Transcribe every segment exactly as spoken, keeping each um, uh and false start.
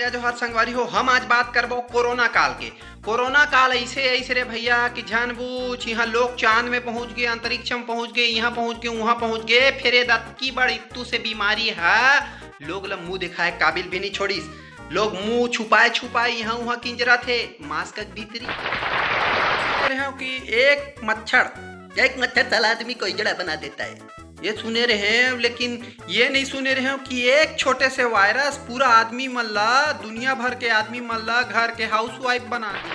जय जोहार संगवारी हो, हम आज बात करबो कोरोना काल के। कोरोना काल ऐसे ऐसे रे भैया कि झन बूझ, यहाँ लोग चांद में पहुंच गए, अंतरिक्ष में पहुंच गए, यहाँ पहुंच गए, वहां पहुंच गए, फिर ये दतकी बड़ इत्तू से बीमारी है, लोग ला मुंह दिखाए काबिल भी नहीं छोड़ीस। लोग मुंह छुपाए छुपाए यहाँ वहां किंजरत हे, मास्क के भीतरी। कह रहे हो कि एक मच्छर, एक मच्छर साला आदमी को हिजड़ा बना देता है, ये सुने रहे हैं, लेकिन ये नहीं सुने रहे हो कि एक छोटे से वायरस पूरा आदमी मन ला, दुनिया भर के आदमी मन ला घर के हाउसवाइफ बना दिया।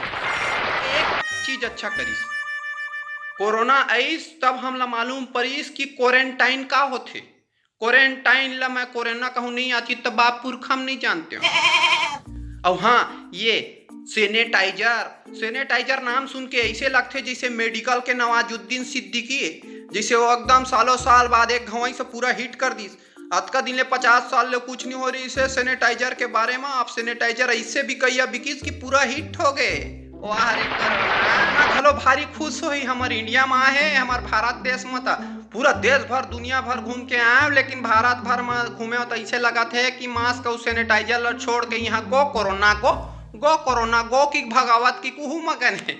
एक चीज अच्छा करिस, कोरोना आइस तब हमला मालूम परिस कि क्वारंटाइन का होथे। क्वारंटाइन ला मैं कोरोना कहूँ नहीं, आची त बाप पुरखा म नहीं जानते हो। और हाँ, ये सैनिटाइजर, सैनिटाइजर नाम सुन के ऐसे लगथे जैसे मेडिकल के नवाजुद्दीन सिद्दीकी, जैसे वो एकदम सालों साल बाद एक घवई से पूरा हिट कर दिस। अतका दिन ले, पचास साल ले कुछ नहीं हो रही इसे सैनिटाइजर के बारे में। आप सैनिटाइजर ऐसे बिकैया बिकिस कि पूरा हिट हो गए। वाह रे कोरोना, घलो भारी खुश होही, हमर इंडिया में आहे, हमर भारत देश में त पूरा देश भर, दुनिया भर घूम के आए, लेकिन भारत भर में घूमे हो त ऐसे लगत हे कि मास्क अउ सैनिटाइजर ला छोड़ के यहाँ गो कोरोना गो, गो कोरोना गो की भगावत की कुहू मगन हे।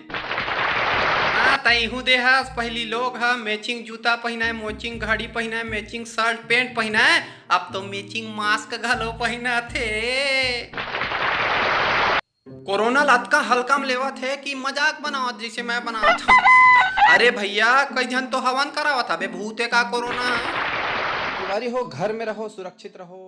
हाँ, तैहू देहस, पहली लोग ह मैचिंग जूता पहिनाए, मैचिंग घड़ी पहिनाए, मैचिंग शर्ट पैंट पहिनाए, अब तो मैचिंग मास्क घलो पहिनत हे। कोरोना ल अतका हल्का में लेवत हे कि मजाक बनावत, जैसे मैं बनावत हूँ। अरे भैया, कई झन तो हवन करावत हवे भूते का कोरोना। संगवारी हो, घर में रहो, सुरक्षित रहो।